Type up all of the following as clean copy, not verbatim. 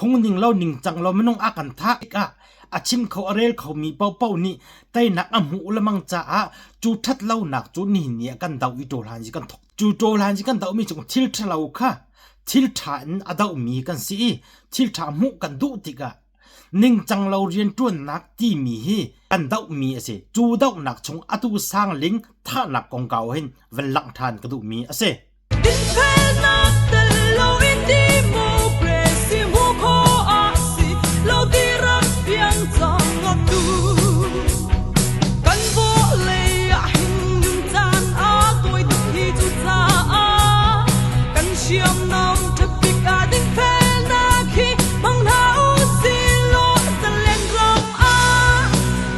Phungning lo ningcang lo minung a kan thah tikah a chim kho a rel khomi paohpaoh nih teinak a hmuh lengmang caah cu ṭhatlonak cu nihin ni ah kan doh i ṭawlhan hi kan thawk. Cu ṭawlhan hi kan dohmi cung thil ṭhalo kha thil ṭha in a dohmi kan si i thil ṭha hmuh kan duh tikah ningcang lo rianṭuannak timi hi kan dohmi a si. Cu dohnak chung atu sangling thahnak kongkau hin van langh ṭhan ka duhmi a si. Dinfelnak tel loin democracy hmuh khawh a si lo ti rak fiang cang atu. Kan vawlei ah hin nuncan a tawi tuk hi cucaah kan hriamnam ṭhatbik ah dinfelnak hi hmang hna u silaw zalen ram ah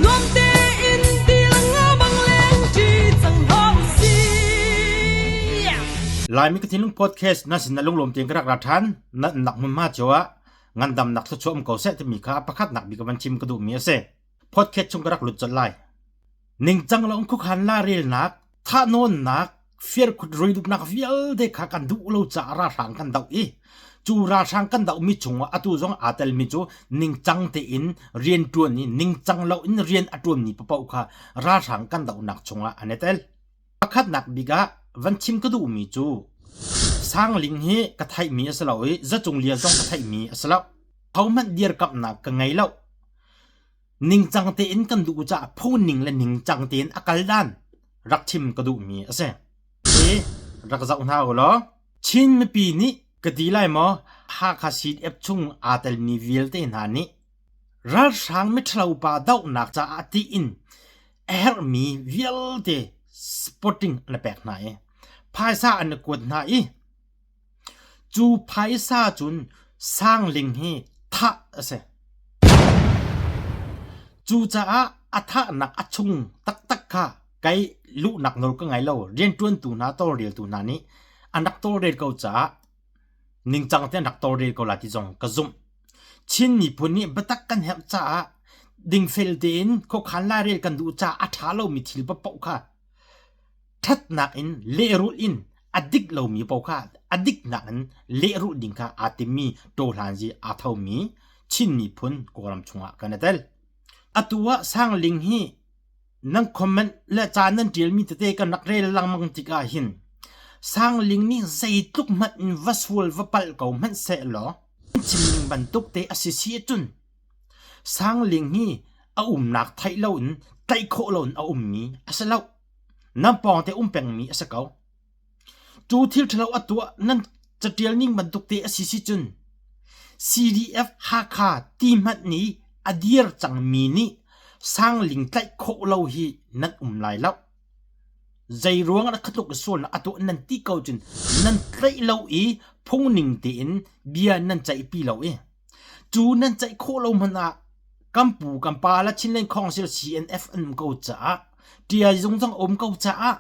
nuam tein ti lengmang lengṭi cang hna u sih. Laimi ka thinlung podcast nan sin na lunglawm tein ka rak ra ṭhan. Nan nak hmunhma cio ah ngandamnak thluachuah um ko seh timi kha pakhat nak bik van chim ka duhmi a si. Podcast chung ka rak lut colh lai. Ningcang lo khukhan la relnak, thahnawnnak, firkhut ruidupnak vialte kha kan duh lo caah ralhrang kan doh i cu ralhrang kan dohmi chungah atu zong aa telmi cu ningcang tein rian ṭuan i ningcang lo in rian a ṭuanmi paoh kha ralhrang kan dohnak chungah an i tel. Pakhatnak bik ah van chim ka duhmi cu Sangling hi ka theihmi a si lo i Zacung Lian zong ka theihmi a si lo. Hohmanh dirkamhnak ka ngei lo. Ningcang tein kan duh caah phungning le ningcang tein a kal dan rak chim ka duhmi a si. Hi rak zoh hna u law Chin mipi nih ka ti lai maw Hakha CDF chung aa telmi vialte hna nih ralhrang miṭhalo pa dohnak caah tiin a herhmi vialte supporting an pek hna i phaisa an i kuat hna i cu phaisa cun sangling hi thah a si. Cucaah a thahnak a chung taktak kha kei luhnak nawl ka ngei lo. Rianṭuantu hna tawlreltu hna nih an rak tawlrel ko caah ningcang te an rak tawlrel ko lai ti zong ka zumh. Chin miphun nih biatak kan herh caah dingfel tein khuakhan lairel kan duh caah a ṭha lomi thil paohpaoh kha ṭhatnak in lehrulh in a dik lomi paoh kha a diknak in lehrulh ding kha aa timmi ṭawhlanzi aa thomi Chin miphun Kawlram chungah kan i tel. Atu ah Sangling hi nan comment le ca nan ṭialmi tete kan rak rel lengmang tikah hin Sangling nih zeitluk hmanh in va sual va palh ko hmanh sehlaw chimning bantuk te a si si ahcun Sangling hi a umnak theih loin tlaih khawh loin a ummi a si lo. Nan pawngte um pengmi a si ko. Cu thil ṭhalo a tuah nan caṭial ning bantuk te a si si cun CDF Hakha ti hmanh nih a dir cangmi nih Sangling tlaih khawh lo hi nan um lai lo. Zei ruang ah khatluk sualnak a tuah nan ti ko cun nan tlaih lo i phungning tein bia nan ceihpi lo i cu nan ceih khawh lo hmanh ah kan pu kan pa le Chinland Council CNF an um ko caah ṭial zung zong a um ko caah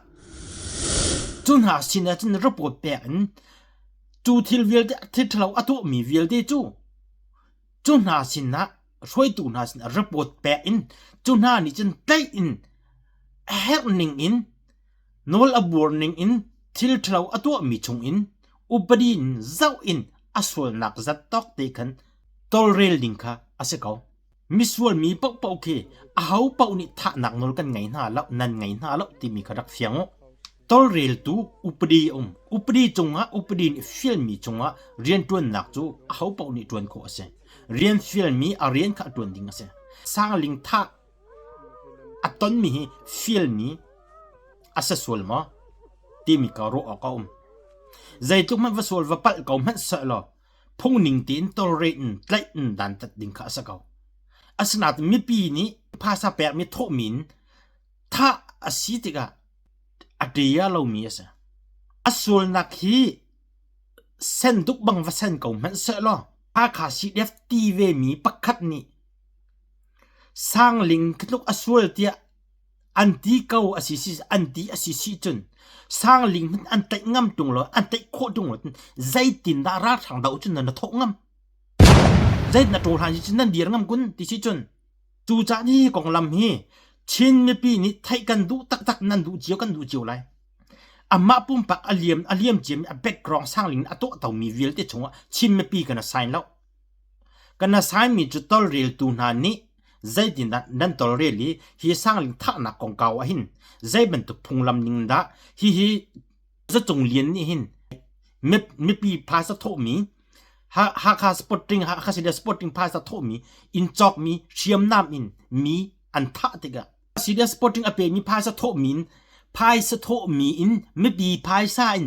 cu hna sin ah cun report pek in cu thil vialte thil ṭhalo a tuahmi vialte cu cu hna sinah hruaitu hna sinah report pek in cu hna nih cun tlaih in a herh ning in nawl a buar ning in thil ṭhalo a tuahmi chung in upadi in zoh in a sualnak zat tawk te khan tawlrel ding kha a si ko. Misual mi paohpaoh khi aho paoh nih thahnak nawl kan ngei hna lo, nan ngei hna lo timi kha rak fiang u. Tawlreltu upadi a um. Upadi cungah upadi nih fialmi cungah rianṭuannak cu aho paoh nih ṭuan khawh a si. Rian fialmi a rian kha a ṭuan ding a si. Sangling thah a tonmi hi fialmi a si sual maw timi ka ruah awk a um. Zeitluk hmanh va sual va palh ko hmanh sehlaw phungning tein tawlre in tlaih in dantat ding kha a si ko. Asinain mipi nih phaisa pekmi thawhmi in thah a si tikah a ṭia lomi a si. A sualnak hi senduk bang va sen ko hmanh sehlaw Hakha CDF ti vemi pakhat nih Sangling tluk a sual tiah an ti ko a si si an ti a si si cun Sangling hmanh an tlaih ngam ṭung lo an tlaih khawh ṭung lo zeitindah ralhrang doh cun na thawh ngam zeit na ṭawl hlan cun nan dir ngam kun ti si cun cu caan hi konglam hi Chin mipi nih theih kan duh taktak nan duh cio kan duh cio lai amah pumpak a liam a liam ciami a background sangling a tuahtomi vialte chungah Chin mipi kan assign lo. Kan assign mi cu tawlreltu hna nih zeitindah nan tawlrel i hi sangling thahnak kongkau ah hin zei bantuk phunglam ning dah hihi Zacung Lian nih hin mipi phaisa thawhmi Hakha Sporting Hakha City Sporting phaisa thawhmi in cawkmi hriamnam in mi an thah tikah City Sporting a pemi phaisa thawhmi in phaisa thawhmi in mipi phaisa in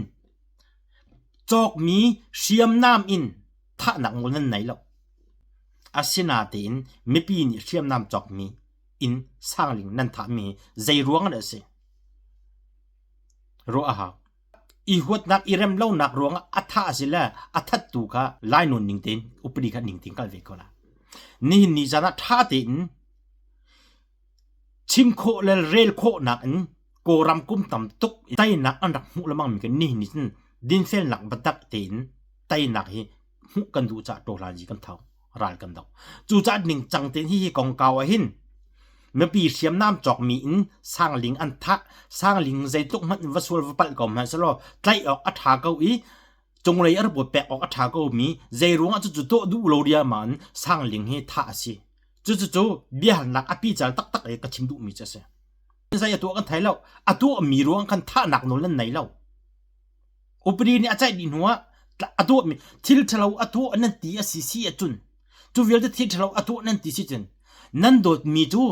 cawkmi hriamnam in thahnak nawl nan nei lo. Asinatein mipi nih hriamnam cawkmi in sangling nan thahmi hi zei ruang ah dah a si? Ruah a hau. I huatnak, i rem lonak ruangah a thah a si le a thattu kha lainawn ning tein upadi kha ning tein kal ve ko la. Nihin ni zan ah ṭha tein chim khawh le rel khawhnak in Kawlram kum tam tuk teinak an rak hmuh lengmang mi kan nihin ni cun dinfelnak biatak tein teinak hi hmuh kan duh caah ṭawhlanzi kan tho ral kan do. Cucaah ningcang tein hihi kongkau ah hin mipi hriamnam cawkmi in sangling an thah sangling zeitluk hmanh va sual va palh ko hmanh selaw tlaih awk a ṭha ko i cunglei a report pek awk a ṭha ko mi zei ruangah cucu tuah duh lo riahmah in sangling hi thah a si. Cucu biahalnak a pical taktak i ka chim duhmi cu a si. Zei a tuah kan thei lo. A tuahmi ruang khan thahnak nawl nan nei lo. Upadi nih a ceih dih hnuah a tuahmi thil ṭhalo a tuah nan ti a si si ahcun cu vialte thil ṭhalo a tuah nan ti si cun nan dawtmi cu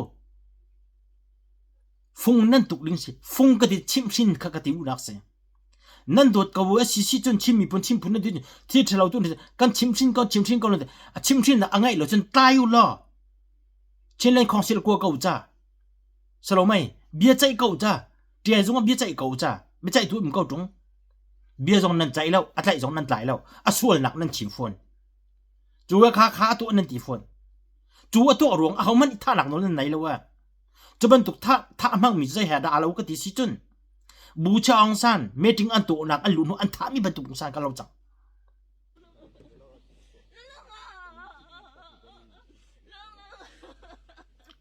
fung nan tuk ding si. Fung ka ti chimhhrin kha ka ti duhnak si. Nan dawt ko a si si cun Chin miphun Chin phun nan ti thil ṭhalo tu kan chimhhrin ko chimhhrin ko nan ti a chimhhrin a ngaih lo cun tlai u law Chinland Council kua ko ca. Salomei bia ceih ko ca ṭiai zung ah bia ceih ko ca biaceih tu um ko ṭung bia zong nan ceih lo a tlaih zong nan tlai lo a sualnak nan chim fawn cu kha kha a tuah nan ti fawn cu a tuah ruang ahohmanh i thahnak nawl nan nei lo a cu bantuk thah thah hmangmi zei he dah alo ka ti si cun Bu Cha Aung San meeting an tuahnak an luh hnu an thahmi bantuk san ka lo cang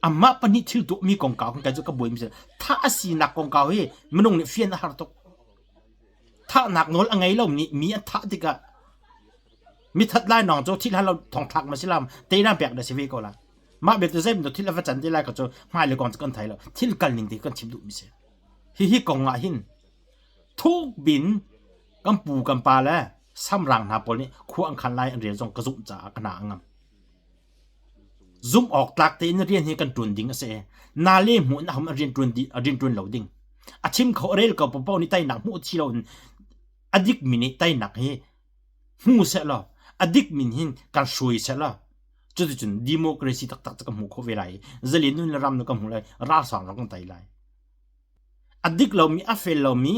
Amah pahnih thil tuahmi kongkau kan kai cu ka buaimi si. Thah a sinak kongkau hi minung nih fian a har tuk. Thahnak nawl a ngei lo nih mi an thah tikah mithat lai nawng cu thil halo thongthlak ma si lam teinak pek da si ve ko la. Mah belte zei bantuk thil a va can ti lai ka cu hmai le kong cu kan thei lo. Thil kal ning ti kan chim duhmi si. Hihi kong ah hin thuk bin kan pu kan pa le samrang hna pawl nih khua an khan lai an rel zong ka zumh caah ka hna a ngam. Zumh awk tlak tein rian hi kan ṭuan ding a si. Na le hmuh in ahum a rian ṭuan di a rian ṭuan lo ding. A chim kho a rel ko paoh nih teinak hmuh thi loin a dikmi nih teinak hi hmu sehlaw a dikmi hin kan hruai sehlaw cuticun democracy taktak cu kan hmuh khawh ve lai i zalen nun le ram nu kan hmuh lai ralsang zong kan tei lai. A dik lomi a fel lomi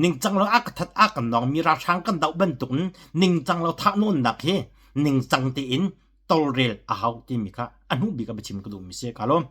ningcang lo a ka that a kan nawngmi ralhrang kan doh bantuk in ningcang lo thahnawnnak hi ningcang tein tawlrel a hau timi kha a hnu bik ah biachim ka duhmi si ka lawm.